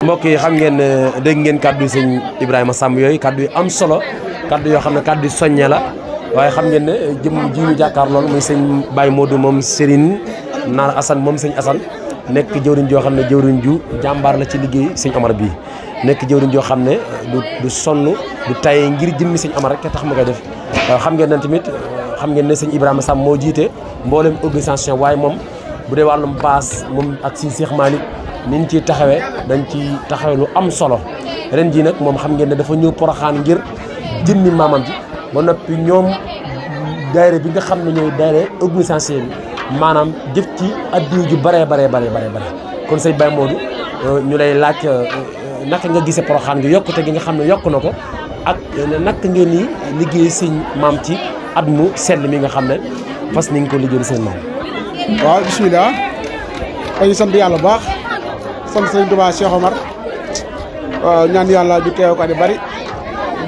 mbokk yi xam ngeen dégg ngeen kaddu yi sëñ Ibrahima Samb yooyu kaddu yi am solo kaddu yoo xam ne kaddu yi soññe la waaye xam ngeen ne jëm ji ñu jàkkaar lool muy sëñ Baye Modou moom Serigne Naar Assane moom sëñ Assane nekk jëwriñ joo xam ne jëwriñ ju jàmbaar la ci liggéey sëñ Omar bii nekk jëwriñ joo xam ne du sonn du taye ngir jëmmi sëñ Omar rek tax ma koy def xam ngeen ne tamit xam ngeen ne sëñ Ibrahima Samb moo jiite mboolem organisation waaye moom bu dee wàllum paas moom ak sëñ Cheikh Malick ni ñu ciy taxawee dañ ci taxawee lu am solo ren jii nag moom xam ngeen ne dafa ñëw Porokhane ngir jëmmi maamam ji ba noppi ñoom daayira bi nga xam ne ñooy daayira organisation bi maanaam jëf ci addiya ju bare kon sëñ Baye Modou ñu lay laaj naka nga gisee Porokhane gi yokkute gi nga xam ne yokk na ko ak naka ngeen ni liggéey sëñ maam ci at mu sell mi nga xam ne fas ni nga ko liggéey seen maam. waaw bisimilah dañuy sant yàlla bu baax sant sëñ Touba Cheikh Omar ñaan yàlla di teew ko at yu bari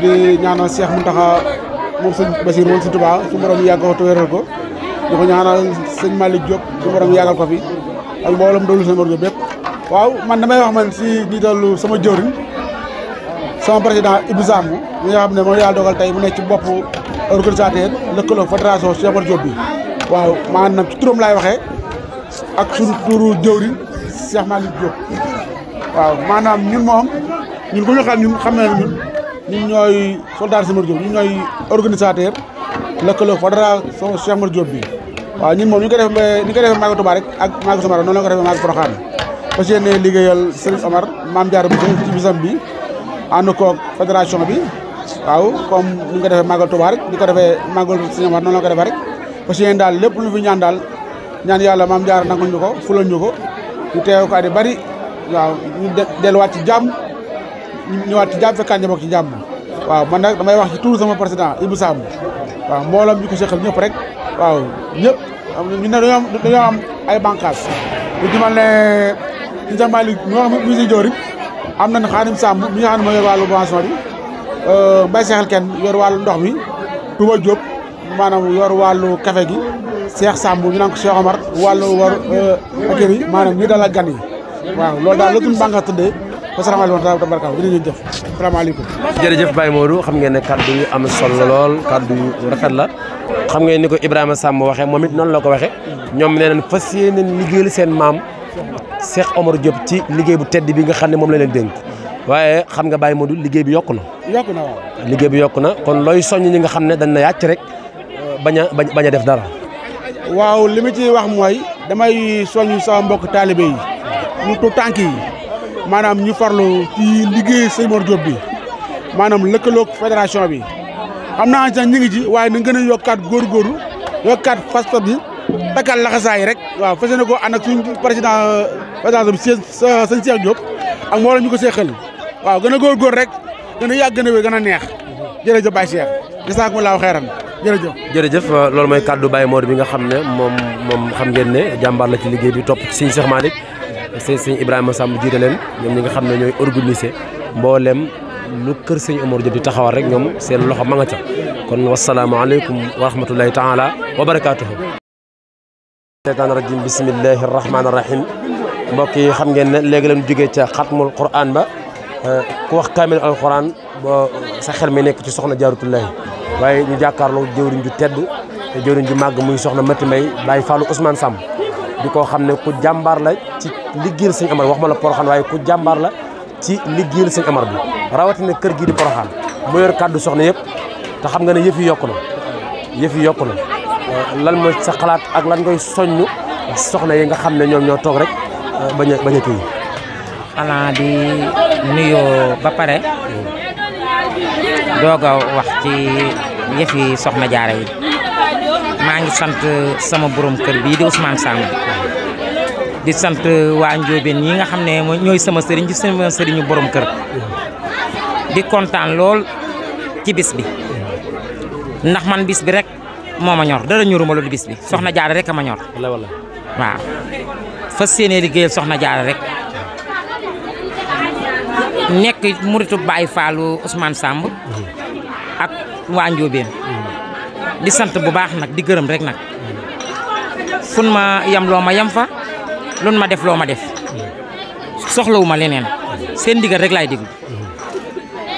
di ñaanal Cheikh Mountakha moom sëñ Bassir moom sëñ Touba su borom yàgg ko te wéral ko di ko ñaanal sëñ Malick Diop su borom yàggal ko fi ak mboolem doolu sëñ Mor Diop bépp waaw man damay wax man si jiitalu sama jëwriñ sama président Ibou Samb mi nga xam ne moom yàlla dogal tey mu nekk ci bopp organisateur lëkkaloo fédération Cheikh Mor Diop bi waaw maanaam ci turam laay waxee ak suñu turu jëwriñ Cheikh Malick Diop waaw maanaam ñun moom ñun ku ñu xam ñun xam nañ ñun ñooy soldat Cheikh Mor Diop ñun ñooy organisateur lëkkaloo fédération Cheikh Mor Diop bi waaw ñun moom ñu ko defee Magal Touba rek ak Magal Somara noonu la ko defee Magal Porokhane parce que yéen liggéeyal Serigne Omar Mame Diarra Bousso ci bisam bi ànd koog fédération bi waaw comme ni nga defee Magal Touba rek di ko defee Magal Serigne Omar noonu la ko defee rek parce que yéen daal lépp lu fi ñaan daal ñaan yàlla Mame Diarra nangul ñu ko fulal ñu ko ñu teew ko at yu bari waaw ñu delluwaat ci jàmm ñu ñëwaat ci jàmm fekkaan ñu bokk ci jàmm waaw man nag damay wax ci turu sama président Ibou Samb waaw mbooloom ñu ko seqal ñëpp rek waaw ñëpp ñu ne dañoo am ay bànqaas lu ci mel ne Sëñ Malick mi nga xam ne si joori am nañ Xaadim Samb mi nga xam ne moo yor wàllu boisson bi Mbaye Seexal kenn yor wàllu ndox mi Touba Diop maanaam yor wàllu café gi Cheikh Samb ñu naan ko Cheikh Omar wàllu war akër yi maanaam ñu dalal gan yi waaw loolu daal la tuñ bànqaas tëddee asalaamaaleykum wa rahmatulah jërëjëf jëf asalaamaaleykum. jërëjëf Baye Modou xam ngeen ne kaddu yu am solo lool kaddu yu rafet la xam ngeen ni ko Ibrahima Samb waxee moom it noonu la ko waxee ñoom nee nañ fas yéene liggéeyal seen maam Cheikh Omar Diop ci liggéey bu tedd bi nga xam ne moom la leen dénk waaye xam nga Baye Modou liggéey bi yokku na. yokku na waaw. liggéey bi yokku na kon looy soññ ñi nga xam ne dañ na yàcc rek bañ a def dara. waaw li ma ci wax mooy damay soññ sama mbokk taalibe yi ñu tu tànk yi maanaam ñu farlu ci liggéey sëñ Mor Diop bi maanaam lëkkaloog fédération bi xam naa sax ñu ngi ci waaye na gën a yokkaat góorgóorlu yokkaat fas-fas bi takkaat laxasaay rek waaw fas yéene ko ànd ak suñ président fédération bi sëñ Cheikh Diop ak moo la ñu ko seexal waaw gën a góorgóor rek gën a yàgg gën a wér gën a neex jërëjëf Baye Cheikh jazaakumullaahu xayran jërëjëf loolu mooy kaddu Baye Modou bi nga xam ne moom xam ngeen ne jàmbaar la ci liggéey bi topp ci sëñ Cheikh Malick sëñ Ibrahima Samb jiite leen ñoom ñi nga xam ne ñooy organiser mboolem lu kër sëñ Omar Diop di taxawal rek ñoom seen loxo ma nga ca kon wasalaamaaleykum wa rahmatullahi taala wa barakaatuhu. seytaan rajim bismillahi rahmaani rahim mbokk yi xam ngeen ne léegi lañu jógee ca xatmul Qur'an ba ku wax kaamil alquran ba sa xel mi nekk ci soxna Jaaratullaahi waaye ñu jàkkaarloo jëwriñ ju tedd te jëwriñ ju màgg muy soxna Mati Mbay Baye Fallou Ousmane Samb di ko xam ne ku jàmbaar la ci liggéeyal sëñ Amar wax ma la Porokhane waaye ku jàmbaar la ci liggéeyal sëñ Amar bi rawatina kër gii di Porokhane mu yor kàddu soxna yëpp te xam nga ne yëf yi yokku na lan mooy sa xalaat ak lan ngay soññ soxna yi nga xam ne ñoom ñoo toog rek bañ a kii. xanaa di nuyoo ba pare doog a wax ci yëfi soxna Jaara yi maa ngi sant sama borom kër bii di Ousmane Samb di sant waa Njóobeen yi nga xam ne ñooy sama sëriñ ci sama sëriñu borom kër di kontaan lool ci bis bi ndax man bis bi rek moo ma ñor dara ñoruma loolu bis bi soxna Jaara rek a ma ñor waaw fas yéene liggéeyal soxna Jaara rek nekk muritu Baye Fallou Ousmane Samb ak waa Njóobeen di sant bu baax nag di gërëm rek nag fun ma yam loo ma yam fa lun ma def loo ma def soxlawu ma leneen seen ndigal rek laay déglu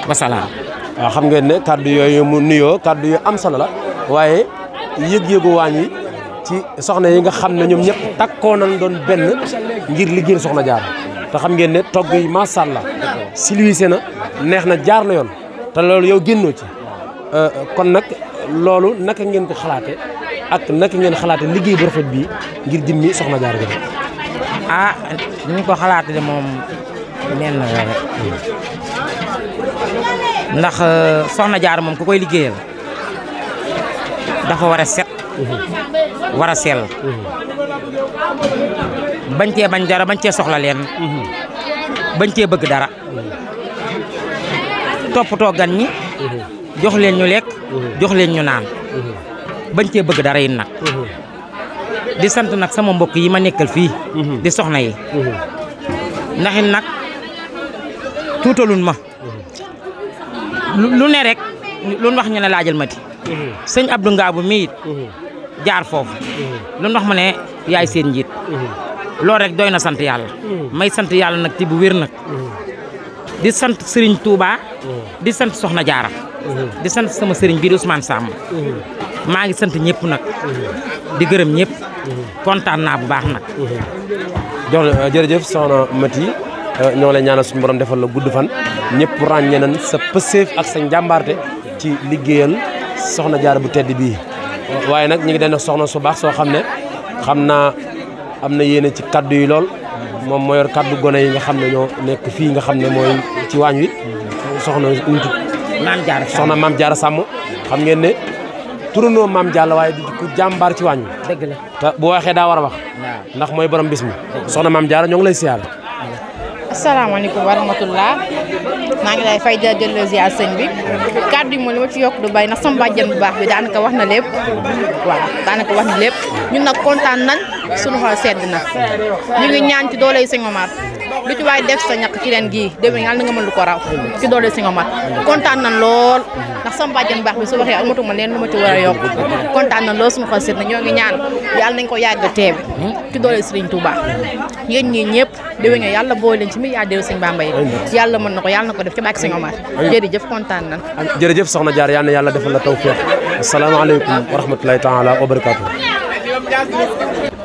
wasalaam. waaw xam ngeen ne kaddu yooyu mu nuyoo kaddu yu am solo la waaye yëg-yëgu waañ wi ci soxna yi nga xam ne ñoom ñëpp takkoo nañ doon benn ngir liggéeyal soxna Jaara te xam ngeen ne togg yi macha allah silwise na neex na jaar na yoon te loolu yow génnoo ci kon nag loolu naka ngeen ko xalaate ak naka ngeen xalaate liggéey bu rafet bii ngir jëmmi soxna Jaara gi ah ni ñu ko xalaate de moom mel na rek ndax soxna Jaara moom ku koy liggéeyal dafa war a set war a sell bañ cee bañ dara bañ cee soxla leen bañ cee bëgg dara toppatoo gan ñi jox leen ñu lekk jox leen ñu naan bañ cee bëgg dara yi nag di sant nag sama mbokk yi ma nekkal fii di soxna yi ndax it nag tuutalun ma lu ne rek lu wax ñu ne laajal ma ti sëñ Abdou Ngaabu mi it jaar foofu lu wax ma ne yaay seen njiit loolu rek doy na sant yàlla may sant yàlla nag ti bu wér nag di sant Serigne Touba di sant Soxna Jaara di sant sama Serigne bii di Ousmane Sam maa ngi sant ñëpp nag di gërëm ñëpp kontaan naa bu baax nag. jërëjëf soxna Mati ñoo lay ñaanal suñu borom defal la gudd fan ñëpp ràññee nañ sa pëseef ak sa njàmbaarte ci liggéeyal soxna Jaara bu tedd bii waaye nag ñu ngi den soxna su baax soo xam ne xam naa am na yéene ci kaddu yi lool moom moo yor kaddu gone yi nga xam ne ñoo nekk fii nga xam ne mooy ci waañ wi soxna soxna Maam Jaara Sàmm xam ngeen ne turandoo Maam Jaara waaye di ku jàmbaar ci waañ wi dëgg la te bu waxee daa war a wax ndax mooy borom bis mi soxna Maam Jaara ñoo ngi lay siyaare. asalaamaaleykum wa rahmatullah maa ngi lay fay di delloo ziar sëñ bi kàddu yi moom li ma ci yokk du bay ndax sama bàjjen bu baax bi daanaka wax na lépp waaw daanaka wax na lépp ñun nag kontaan nañ suñu xol sedd na ñu ngi ñaan ci doole Sëñ Omar lu ci waay def sa ñaq ci ren gii déwén yàlla na nga mën lu ko raw ci doole Sëñ Omar kontaan nañ lool ndax sama bàjjen bu baax bi su waxee amatuma leen lu ma ci war a yokk kontaan nañ lool suñu xol sedd na ñoo ngi ñaan yàlla nañ ko yàgg teew ci doole Sëriñ Touba yéen ñii ñëpp déwén yàlla boole leen ci milliardaire Sëñ Bamba yi yàlla mën na ko yàlla na ko def ci bàkk Sëñ Omar jërëjëf kontaan nañ jërëjëf soxna Jaara yal na yàlla defal la tawfiq asalaamaaleykum wa rahmatulahi taala wa barakaatu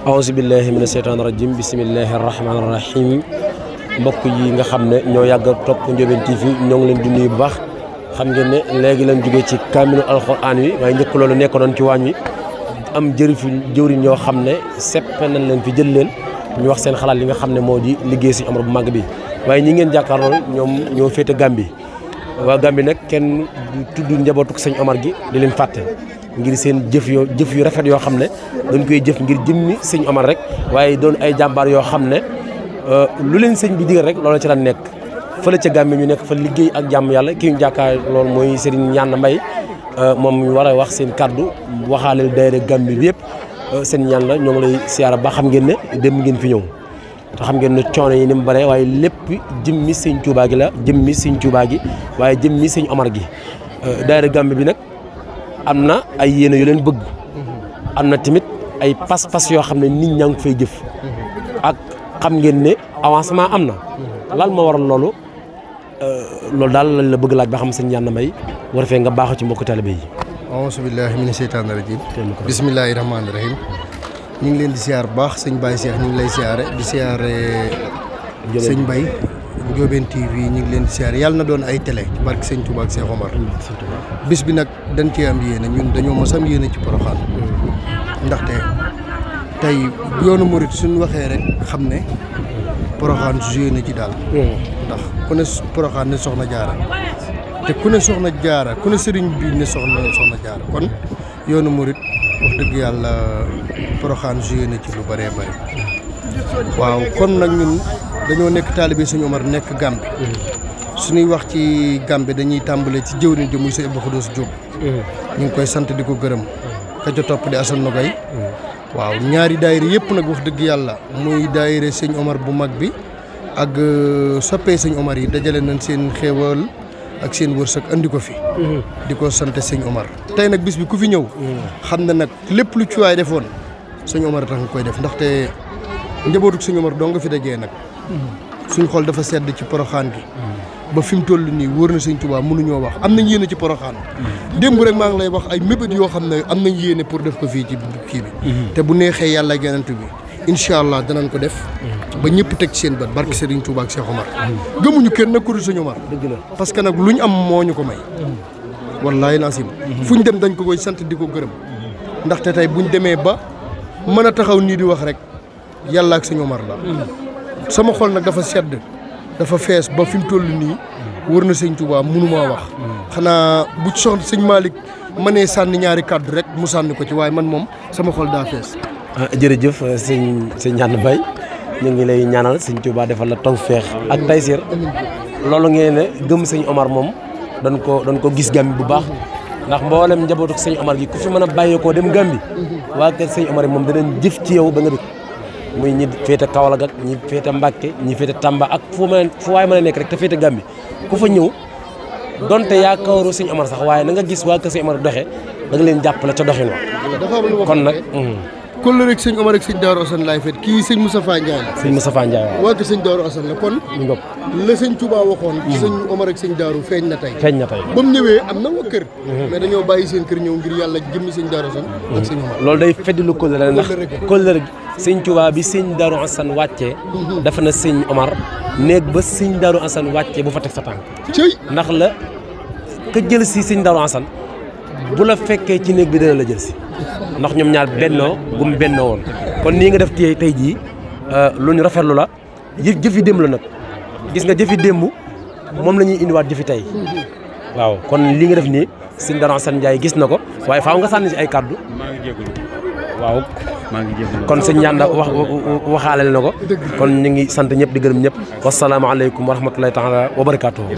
aouzu billahi mina sheytaani rajim bismillahi rahmaani rahim mbokk yi nga xam ne ñoo yàgg topp Ndiobène TV ñoo ngi leen di nuyu bu baax xam ngeen ne léegi lañ jógee ci kaamilu alxuraan wi waaye njëkk loolu nekkoon ci waañ wi am jëwriñ ñoo xam ne seppe nañ leen fi jël leen ñu wax seen xalaat li nga xam ne moo di liggéey Sëñ Omar bu màgg bi waaye ñi ngeen jàkkaarloo ñoom ñoo féete Gàmbi waa Gàmbi nag kenn tudd njabootuk Sëñ Omar gi di leen fàtte ngir seen jëf yu rafet yoo xam ne dañ koy jëf ngir jëmmi Sëñ Omar rek waaye doon ay jàmbaar yoo xam ne lu leen sëñ bi digal rek loolu ci la nekk fële ca Gàmbi ñu nekk fa liggéey ak jàmm yàlla kii ñu jàkkaar loolu mooy Serigne Ñaan Mbay moom ñu war a wax seen kaddu waxaaleel daayira Gàmbi bi yëpp seen ñaan la ñoo ngi lay siyaara ba xam ngeen ne dem ngeen fi ñëw te xam ngeen ne coono yi ni mu bare waaye lépp jëmmi Sëñ Tuubaa gi la jëmmi Sëñ Tuubaa gi waaye jëmmi Sëñ Omar gi daayira Gàmbi bi nag am na ay yéene yu leen bëgg am na tamit ay pas-pas yoo xam ne nit ñaa ngi fay jëf ak xam ngeen ne avancement am na lan moo waral loolu daal lañ la bëgg laaj ba xam sëñ Ñaan Mbay war fee nga baaxu ci mbokk talibé yi auzu billaahi mina sheytaani rajiim bismillaahi rahmaani rahiim ñu ngi leen di siyaar bu baax sëñ Baye Cheikh ñu ngi lay siyaare di siyaare sëñ Baye Ndiobène TV ñu ngi leen di siyaare yàlla na doon ay télé ci barke sëñ Touba ak Cheikh Omar bis bi nag dañ cee am yéene ñun dañoo mos am yéene ci Porokhane ndaxte tey yoonu murit suñu waxee rek xam ne Porokhane joué na ci daal ndax ku ne Porokhane ne Soxna Jaara te ku ne Soxna Jaara ku ne sëriñ bi ne Soxna Jaara kon yoonu murit wax dëgg yàlla Porokhane joué na ci lu bëree bëri waaw kon nag ñun dañoo nekk taalibe Sëñ Omar nekk Gàmbi suñuy wax ci Gàmbi dañuy tàmbale ci jëwriñ ji muy Sëñ Abdou Khoudous Diop ñu ngi koy sant di ko gërëm ka ca topp di Assane Nogay waaw ñaari daayira yëpp nag wax dëgg yàlla muy daayira Sëñ Omar bu mag bi ak soppee Sëñ Omar yi dajale nañ seen xéewal ak seen wërsëg andi ko fi di ko sant Sëñ Omar tey nag bis bi ku fi ñëw xam na nag lépp lu ci waay defoon Sëñ Omar tax nga koy def ndaxte njabootuk Sëñ Omar doo nga fi dajee nag suñ xol dafa sedd ci Porokhane gi ba fi mu toll nii wóor na sëñ Touba mënuñoo wax am nañ yéene ci Porokhane démb rek maa ngi lay wax ay mébét yoo xam ne am nañ yéene pour def ko fii ci kii bi te bu neexee yàlla ak Yonent bi incha allah danañ ko def ba ñëpp teg ci seen bët barke Serigne Touba ak Cheikh Omar gëmuñu kenn nag ku dul sëñ Omar dëgg la parce que nag luñ am moo ñu ko may wallaahi laasim fuñ dem dañ ko koy sant di ko gërëm ndaxte tey buñ demee ba mën a taxaw nii di wax rek yàlla ak sëñ Omar la sama xol nag dafa sedd dafa fees ba fi mu toll nii wër na sëñ Touba mënumaa wax xanaa bu ci soxna sëñ Malick mënee sànni ñaari kàddu rek mu sànni ko ci waaye man moom sama xol daa fees. jërëjëf sëñ Ñaan Bay ñu ngi lay ñaanal sëñ Touba defal la tawfeex ak taysir loolu ngeen ne gëm sëñ Omar moom dañ ko gis Gàmbi bu baax ndax mboolem njabootu sëñ Omar gi ku fi mën a bàyyeekoo dem Gàmbi waa kër sëñ Omar moom danañ jëf ci yow ba nga dëkk muy ñi féete Kaolack ak ñi féete Mbàkke ñi féete Tamba ak fu waay mën a nekk rek te féete Gàmbi ku fa ñëw donte yaa kawaru sëñ Omar sax waaye na nga gis waa kër sëñ Omar doxee da nga leen jàppale ca doxin wa kon nag kon la rek sëñ Omar ak sëñ Daaru Assane laay fet kii sëñ Moustapha Ndiaye la sëñ Moustapha Ndiaye waaw waa kër sëñ Daaru Assane la kon la sëñ Touba waxoon ci sëñ Omar ak sëñ Daaru feeñ na tey ba mu ñëwee am na waa kër mais dañoo bàyyi seen kër ñëw ngir yàlla jëmmi sëñ Daaru Assane ak sëñ Omar loolu day feddilu kóllëre ndax kóllëre sëñ Touba bi sëñ Daaru Assane wàccee dafa na sëñ Omar néeg ba sëñ Daaru Assane wàccee bu fa teg sa tànk ndax la ka jël si sëñ Daaru Assane bu la fekkee ci néeg bi dana la jël si ndax ñoom ñaar bennoo gum bennoo woon kon nii nga def tey jii lu ñu rafetlu la jëfi démb la nag gis nga jëfi démb moom la ñuy indiwaat jëfi tey waaw kon li nga def nii sëñ Daaru Assane Ndiaye gis na ko waaye faaw nga sànni si ay kàddu waaw kon sëñ Ñanda waxaaleel na ko kon ñu ngi sant ñëpp di gërëm ñëpp wasalaamaaleykum wa rahmatulahi taala wa barakaatuhu